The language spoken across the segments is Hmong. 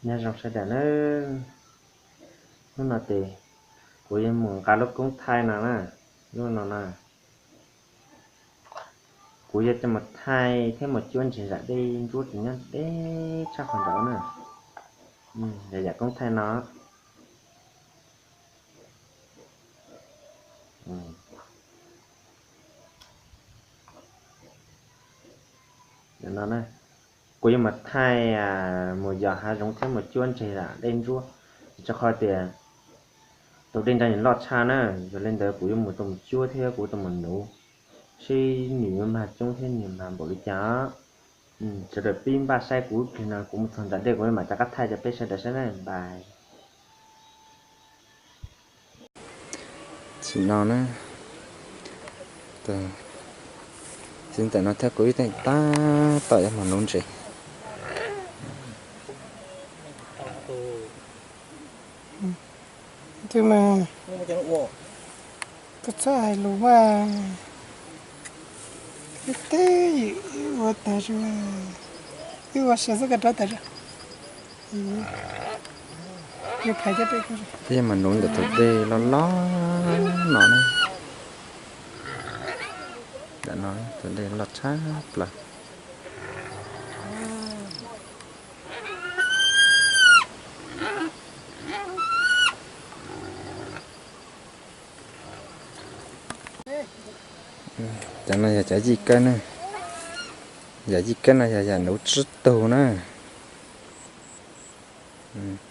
Nyob zoo sawv daws nawb, hnub no ces kuv yuav mus nqa lub koob thaij no na, lub no na. Kuv yuav coj mus thaij thiab mus cuab ntses zam dej ntsuab tsis nyob deb tshaj qhov nraud na. Yam koob thaij no. Kuv yuav mus thaij mus yos hav zoov thiab mus cuab ntses zam dej ntsuab, rau qhov tias tus dej nrog nws loj tshaj na. Yog li ntawd kuv yuav mus tau mus cuab thiab kuv tau mus nuv seb nws yuav mag coob thiab nws mag npaum li cas. Sawv daws pib npaj saib kuv ib pliag no kuv mus txog nram dej kuv mam rov qab thaij rau peb sawv daws saib na, npaj. Tsis no na, txiv ntawm no thiab kuv ib teem tab tom yuav mus nuv ntses. Twb mas, koj txhob hais lus mas, wb twb ywm ua tag zog, wb ua siav xwb koj rov tag zog. Peb yuav mus nuv ntawm tus dej loj loj no na. Ntawm no tus dej loj tshaj plaws. Cov no yog cov yij kawb na. Yam yij kawb no yog yam nuv tsib tug na.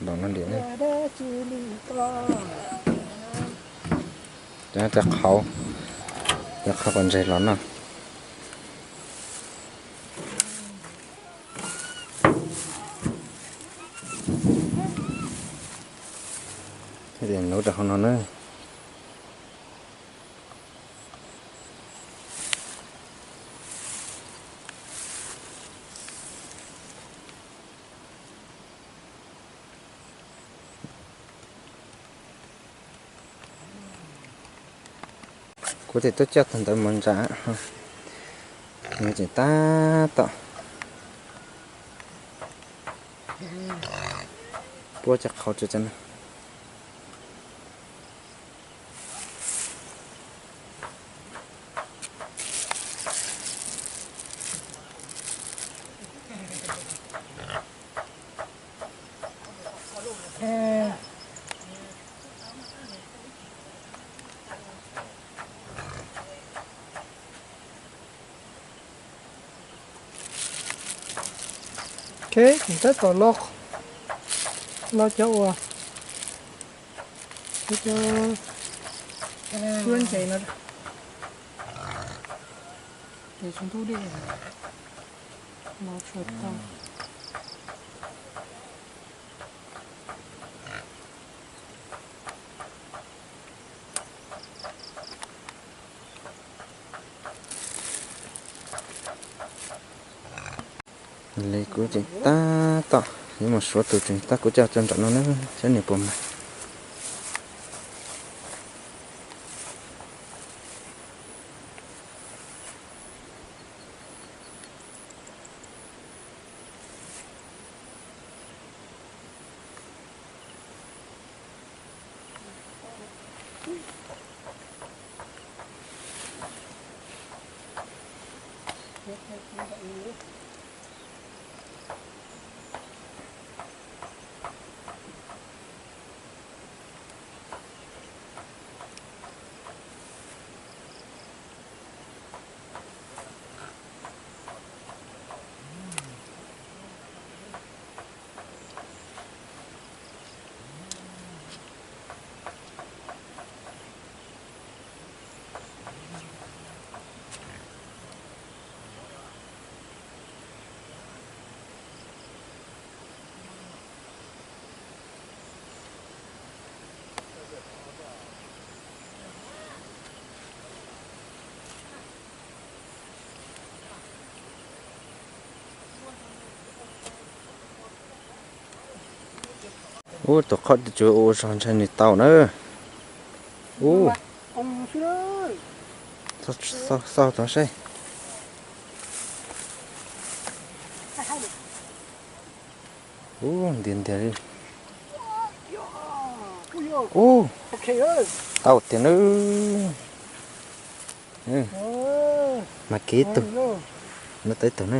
Npaum no li na. Cov qhauv, cov qhauv kom ntses los noj. Nuv rau hauv no na. Kuv thiaj tuaj coj tug ntawd mus ntsa, nws tseem tab tom puab cov qhauv tso no. Ces kuv tab tom los, los cov uas, cov cuab ntses no, ces tsis ntub dej, los tsuas tau. Li kuv tseem tab tom yuav mus suav tus tseem tab kuv coj tso nram no na, saib nws puas mag. Ub, tus qhov tsuas ua zog ntshai nws tau na. Ub, xauj tau saib. Ub, ntiag ntiag li. Ub, tau tiag nawb. Mas kev tug, no tau ib tug ne.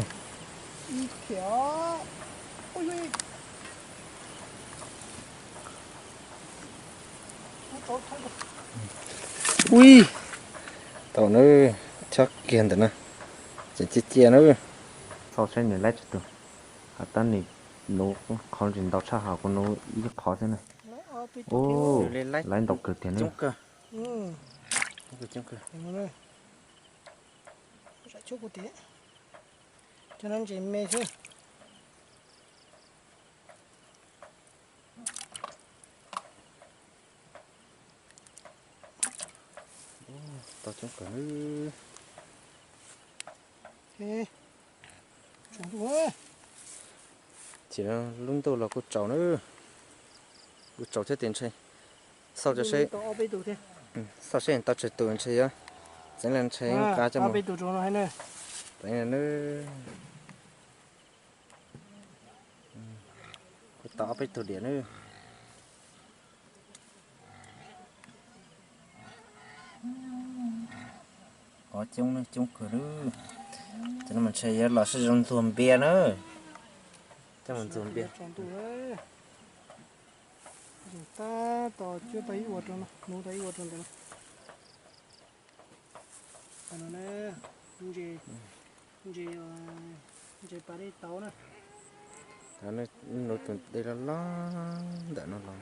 Ui, tau nawb, chob kiag ntawm na. Tseem cia cia nawb. Xauj saib nws laib tsawg tug. Has tas nws nuv qhov ntsis ntau tshaj, ho kuv nuv ib qhov xwb na. Ub, laib ntau kawg tiag ne. Cov no ntses me xwb. Tau coob kawg. Tsis, lub ntuj los kuj tsaus na. Kuj tsaus thiab tiag ntshe. Xauj saib, xauj saib tau tsawg tus ntshe yuav txeev los ntshe qab coj mus. Txeev na. Kuj tau ob peb tug diam nawb. Qhov coob na, coob kawg nawb. Cov no mas ntshe yuav los saib zoo ntxuag npias na. Coj mus ntxuag npias. Tab tom cuab tau ib ua rau no, nuv tau ib ua rau ntawd. Ntses, ntses pas dej tauv na. Nuv tus dej loj loj ntawm no los.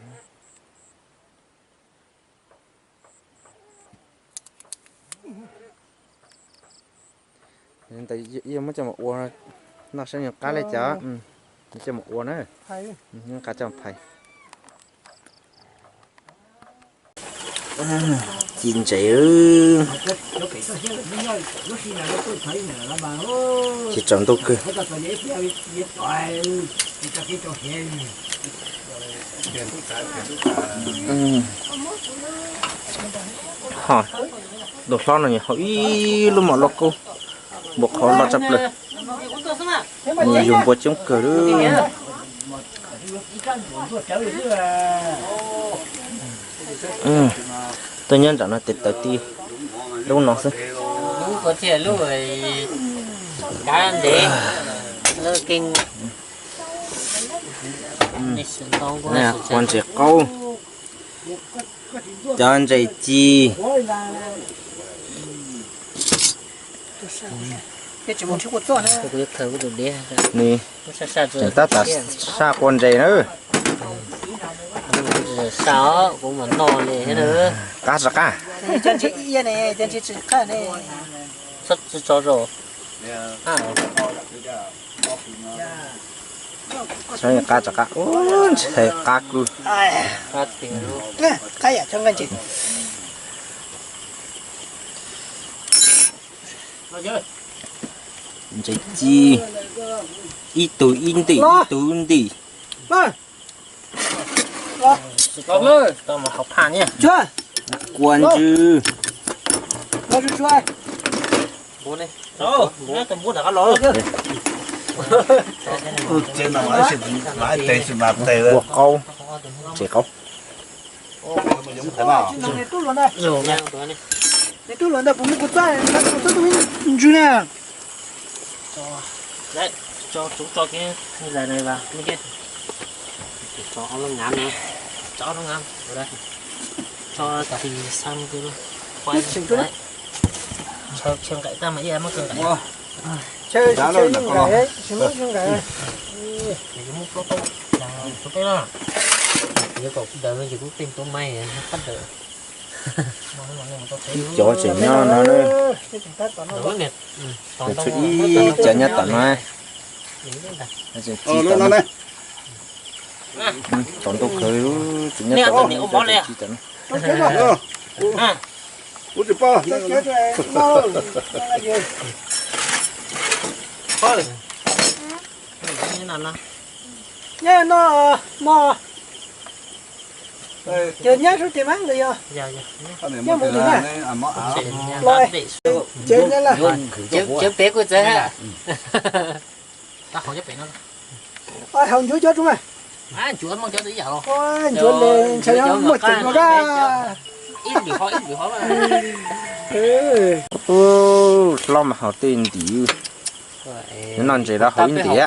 Ntawd yuav muab coj mus ua noj saib nws qab li cas, muab coj mus ua na. Nqa coj mus phais. Ci ntses. Tsis tsaus ntuj kawg. Ho, tus hlob no nws haus ib lub mom loj kub, npua qhauv loj tshaj plaws. Nws yug npua coob kawg li. Tuaj nyob nram no tes taw tib lub no xwb. Lub ko thiaj lub kav ntev, lub keej. Qua ntses qaub, cov ntses ci. Nws tseem tab tom saj qua ntses na. Qab tsis qab? Qab tsis qab? Ub, ntshai qab kub. Ntses ci, ib tug ib ntim, ib tug ib ntim. Kua ntsw. Kua qaub, ntses qaub. Nws rub luag ntawd puas muaj kua txob, kua txob tuaj ntsws na. Tso, tso kiag zais na, tso ob lub ngav na, tso ob lub ngav, tso tis xab, tso chaw nqaim tag mas ib yam muab chaw nqaim. Chaw nqaim, tsis muab chaw nqaim. Yus muab plaub taub rau peb na, yus kom daws no ces kuv tej tuav mais qab daws. Ib cov tseem nyob no, tshuav ib cov nyob tom no. Tsaus ntuj kawg, tseem nyob tom no, ib cov tseem ci tom no. Nyob no mog. Yog nyab sub tes mas ntawd yog. Nyab mus tus na. Los, cawv nyab lawm. Cawv pem kuj txawv ha. Haus ncuav cov tso mas. Ncuav le ntshai muaj ceem no ka. Ub, hlob mas haus tej ntim. Nws noj ntses los haus ib ntim.